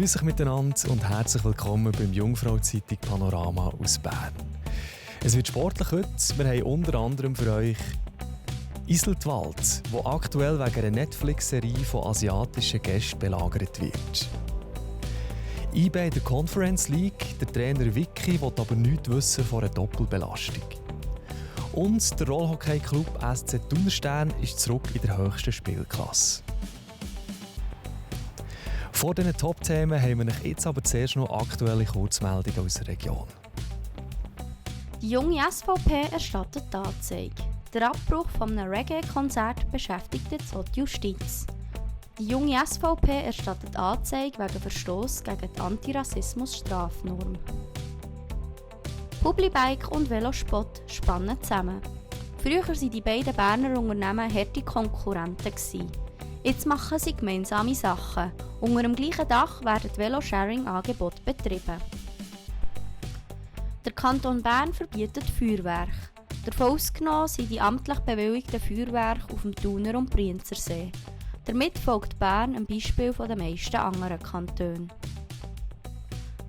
Grüß euch miteinander und herzlich willkommen beim Jungfrau-Zeitung Panorama aus Bern. Es wird sportlich heute. Wir haben unter anderem für euch Iseltwald, wo aktuell wegen einer Netflix-Serie von asiatischen Gästen belagert wird. IB in der Conference League, der Trainer Vicky will aber nichts wissen von einer Doppelbelastung. Und der Rollhockey-Club SC Thunerstern ist zurück in der höchsten Spielklasse. Vor diesen Top-Themen haben wir euch jetzt aber zuerst noch aktuelle Kurzmeldungen aus der Region. Die junge SVP erstattet die Anzeige. Der Abbruch von einem Reggae-Konzert beschäftigt jetzt auch die Justiz. Die junge SVP erstattet Anzeige wegen Verstoß gegen die Antirassismus-Strafnorm. Publibike und Velospot spannen zusammen. Früher waren die beiden Berner Unternehmen harte Konkurrenten. Jetzt machen sie gemeinsame Sachen. Unter dem gleichen Dach werden Velosharing-Angebote betrieben. Der Kanton Bern verbietet Feuerwerk. Davon ausgenommen sind die amtlich bewilligten Feuerwerke auf dem Thuner- und Brienzersee. Damit folgt Bern am Beispiel der meisten anderen Kantone.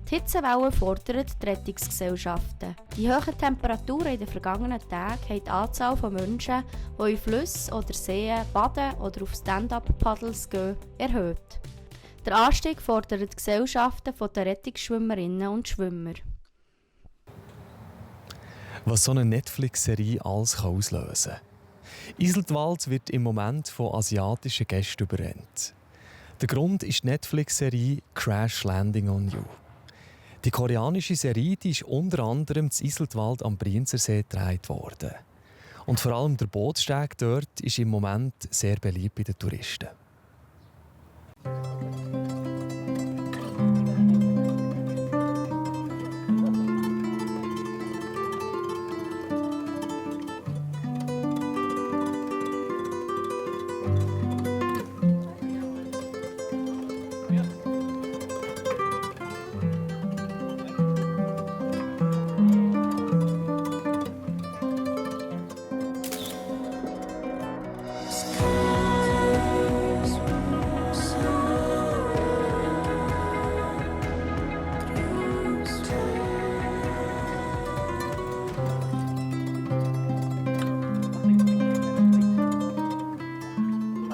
Die Hitzewelle fordert die Rettungsgesellschaften. Die hohen Temperaturen in den vergangenen Tagen haben die Anzahl von Menschen, die in Flüssen oder Seen baden oder auf Stand-up-Paddles gehen, erhöht. Der Anstieg fordert die Gesellschaften der Rettungsschwimmerinnen und Schwimmer. Was so eine Netflix-Serie alles auslösen kann. Iseltwald wird im Moment von asiatischen Gästen überrennt. Der Grund ist die Netflix-Serie «Crash Landing on You». Die koreanische Serie die ist unter anderem in Iseltwald am Brienzersee gedreht worden. Und vor allem der Bootssteg dort ist im Moment sehr beliebt bei den Touristen.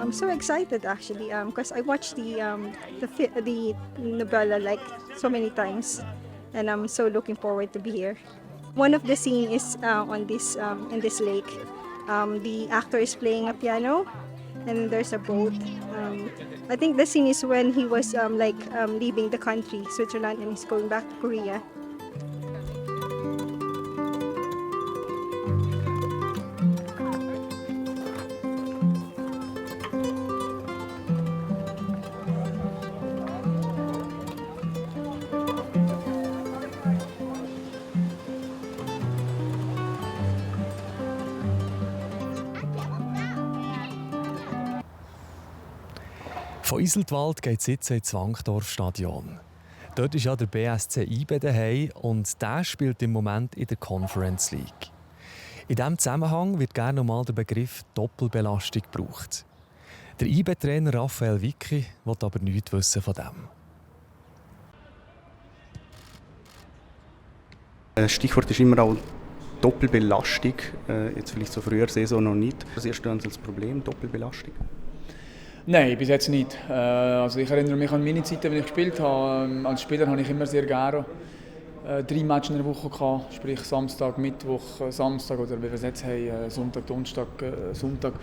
I'm so excited actually because I watched the novella like so many times, and I'm so looking forward to be here. One of the scenes is on this in this lake. The actor is playing a piano, and there's a boat. I think the scene is when he was leaving the country, Switzerland, and he's going back to Korea. Von Iseltwald geht es jetzt ins Wankdorf-Stadion. Dort ist ja der BSC IB daheim und der spielt im Moment in der Conference League. In diesem Zusammenhang wird gerne nochmal der Begriff Doppelbelastung gebraucht. Der IB-Trainer Raphael Vicky will aber nichts wissen von dem. Stichwort ist immer auch Doppelbelastung. Jetzt vielleicht so früher Saison noch nicht. Das erste als Problem, Doppelbelastung? Nein, bis jetzt nicht. Also ich erinnere mich an meine Zeiten, wenn ich gespielt habe. Als Spieler habe ich immer sehr gerne 3 Matches in der Woche gehabt, sprich Samstag, Mittwoch, Samstag oder wie wir es jetzt haben, Sonntag, Donnerstag, Sonntag.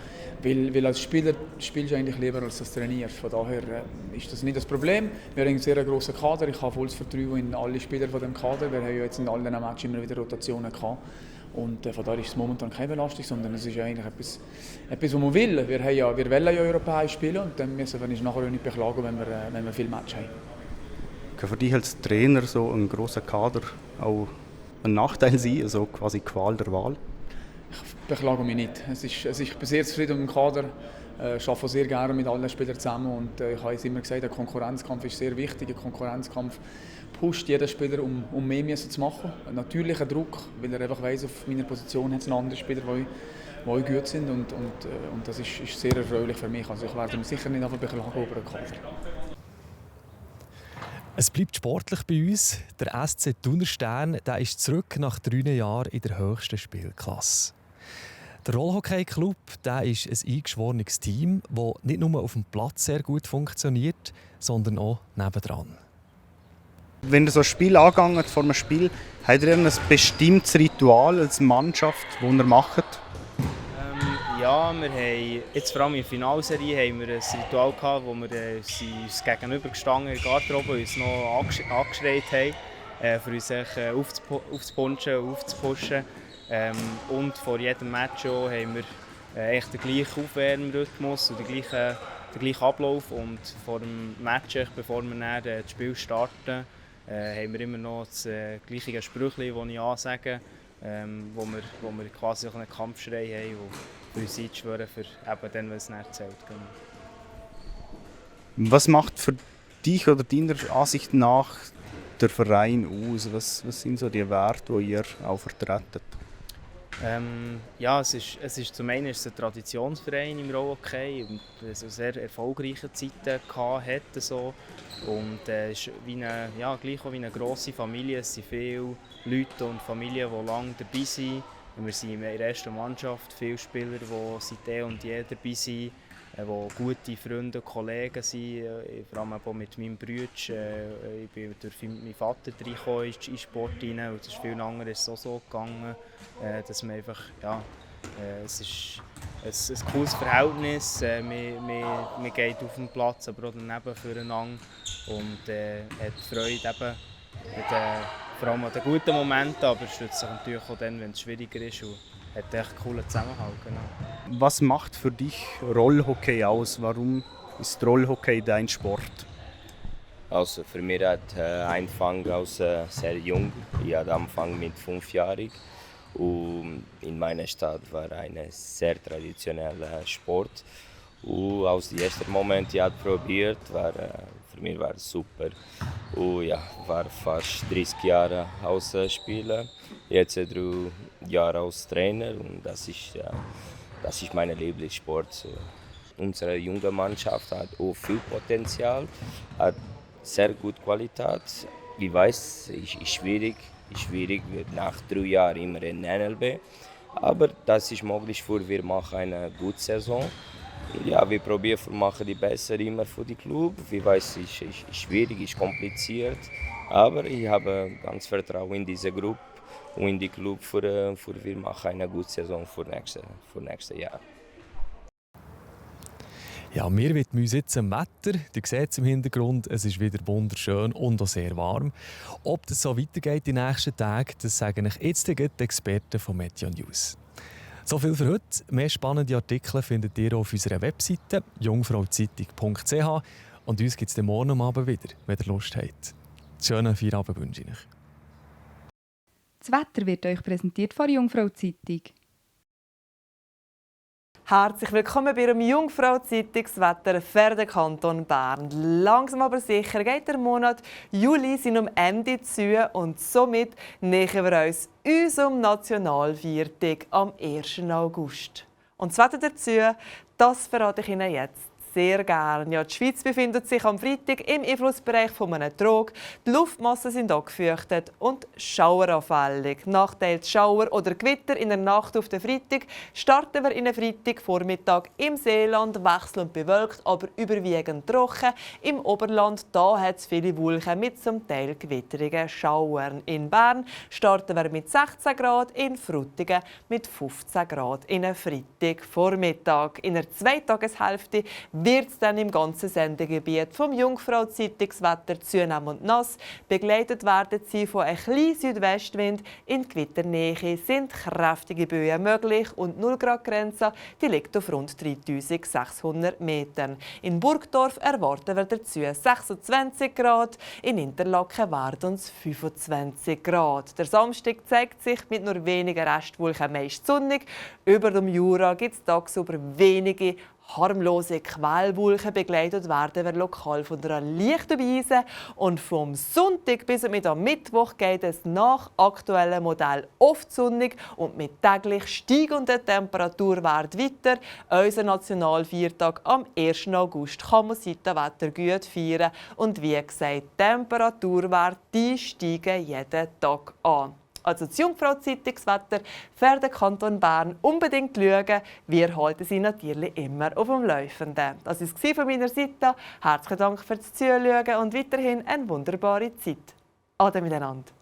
Weil als Spieler spielst du eigentlich lieber als das trainierst. Von daher ist das nicht das Problem. Wir haben einen sehr grossen Kader. Ich habe volles Vertrauen in alle Spieler von dem Kader. Wir haben ja jetzt in allen Matches immer wieder Rotationen gehabt. Und von daher ist es momentan keine Belastung, sondern es ist eigentlich etwas, was man will. Wir wollen ja europäisch spielen und dann müssen wir uns nachher nicht beklagen, wenn wir viele Matches haben. Kann für dich als Trainer so ein grosser Kader auch ein Nachteil sein, also quasi Qual der Wahl? Ich beklage mich nicht. Ich bin sehr zufrieden mit dem Kader. Ich arbeite sehr gerne mit allen Spielern zusammen und ich habe es immer gesagt, der Konkurrenzkampf ist sehr wichtig. Der Konkurrenzkampf pusht jeden Spieler, um mehr zu machen. Natürlich ein Druck, weil er einfach weiss, auf meiner Position hat es noch andere Spieler, die gut sind und das ist sehr erfreulich für mich. Also ich werde mich sicher nicht beklagen über den Kader. Es bleibt sportlich bei uns. Der SC Thuner Stern der ist zurück nach 3 Jahren in der höchsten Spielklasse. Der Rollhockey-Club der ist ein eingeschworenes Team, das nicht nur auf dem Platz sehr gut funktioniert, sondern auch nebendran. Wenn ihr so ein Spiel angeht, vor einem Spiel, habt ihr ein bestimmtes Ritual als Mannschaft, das ihr macht? Ja, wir haben jetzt vor allem in der Finalserie haben wir ein Ritual gehabt, wo wir uns gegenüber gestanden in der Garderobe und uns noch angeschreit haben, für uns aufzupunchen, aufzupushen. Und vor jedem Match auch haben wir den gleichen Aufwärmrhythmus und den gleichen Ablauf. Und vor dem Match, bevor wir dann das Spiel starten, haben wir immer noch das gleiche Sprüchli, das ich ansage, wo wir quasi einen Kampfschrei haben, für uns einzuschwören, für eben dann, wenn es nicht zählt. Was macht für dich oder deiner Ansicht nach der Verein aus? Was sind so die Werte, die ihr auch vertretet? Ja, es ist zum einen ist es ein Traditionsverein im Rollhockey und sehr erfolgreiche Zeiten hatte so. Und es ist gleich auch wie eine grosse Familie. Es sind viele Leute und Familien, die lange dabei sind. Wir sind in der ersten Mannschaft, viele Spieler, die seit und je dabei sind, die gute Freunde und Kollegen sind, vor allem auch mit meinem Bruder. Ich bin durch meinen Vater reingekommen in den Sport rein, und das ist vielen anderen ist es auch so gegangen, dass man einfach, es ist ein cooles Verhältnis, man geht auf den Platz, aber auch daneben füreinander und hat Freude eben vor allem an den guten Momenten, aber es stützt sich natürlich auch dann, wenn es schwieriger ist und hat echt einen coolen Zusammenhalt. Genau. Was macht für dich Rollhockey aus? Warum ist Rollhockey dein Sport? Also für mich hat Anfang aus sehr jung. Ich hatte Anfang mit 5 Jahren. Und in meiner Stadt war ein sehr traditioneller Sport. Und aus dem ersten Moment ich probiert, für mich war es super. Und ja, war fast 30 Jahre als Spieler, jetzt 3 Jahre als Trainer und das ist mein Lieblingssport. Unsere junge Mannschaft hat auch viel Potenzial, hat sehr gute Qualität. Ich weiß, es ist schwierig wird nach 3 Jahren immer in NLB, aber das ist möglich, wir machen eine gute Saison. Ja, wir probieren, machen die Beste immer für den Club. Ich weiß, es ist schwierig, es ist kompliziert, aber ich habe ganz Vertrauen in diese Gruppe und in den Club, für wir machen eine gute Saison für nächstes Jahr. Ja, wir widmen uns jetzt dem Wetter. Ihr seht es im Hintergrund, es ist wieder wunderschön und auch sehr warm. Ob das so weitergeht die nächsten Tage, das sagen euch jetzt die Experten von Meteo News. So viel für heute. Mehr spannende Artikel findet ihr auf unserer Webseite jungfrauzeitung.ch und uns gibt es morgen am Abend wieder, wenn ihr Lust habt. Schönen Feierabend wünsche ich euch. Das Wetter wird euch präsentiert von Jungfrau Zeitung. Herzlich willkommen bei Ihrem Jungfrau Zeitungswetter für den Kanton Bern. Langsam aber sicher geht der Monat Juli sind am Ende zu und somit nähern wir uns unserem Nationalviertag am 1. August. Und das Wetter dazu, das verrate ich Ihnen jetzt sehr gerne. Ja, die Schweiz befindet sich am Freitag im Einflussbereich von einem Trog. Die Luftmassen sind angefeuchtet und schaueranfällig. Nachteil Schauer oder Gewitter in der Nacht auf den Freitag starten wir in den Freitagvormittag im Seeland, wechselnd bewölkt, aber überwiegend trocken. Im Oberland da hat es viele Wolken mit zum Teil gewitterigen Schauern. In Bern starten wir mit 16 Grad, in Frutigen mit 15 Grad in den Freitagvormittag. In der Zweitageshälfte wird es dann im ganzen Sendegebiet vom Jungfrau Zeitungswetter zunehmen und nass. Begleitet werden sie von einem kleinen Südwestwind. In Gewitternähe sind kräftige Böen möglich und die 0-Grad-Grenze liegt auf rund 3600 Metern. In Burgdorf erwarten wir dazu 26 Grad, in Interlaken werden es 25 Grad. Der Samstag zeigt sich mit nur wenigen Restwolken meist sonnig. Über dem Jura gibt es tagsüber wenige Harmlose Quellwolken begleitet werden wir lokal von einer leichten Brise und vom Sonntag bis am Mittwoch geht es nach aktuellem Modell oft sonnig und mit täglich steigenden Temperaturwerten weiter. Unser Nationalviertag am 1. August kann man seit dem Wetter gut feiern und wie gesagt, Temperaturwerte steigen jeden Tag an. Also das Jungfrau-Zeitungswetter für den Kanton Bern unbedingt schauen. Wir halten Sie natürlich immer auf dem Laufenden. Das war es von meiner Seite. Herzlichen Dank fürs Zuschauen und weiterhin eine wunderbare Zeit. Ade miteinander.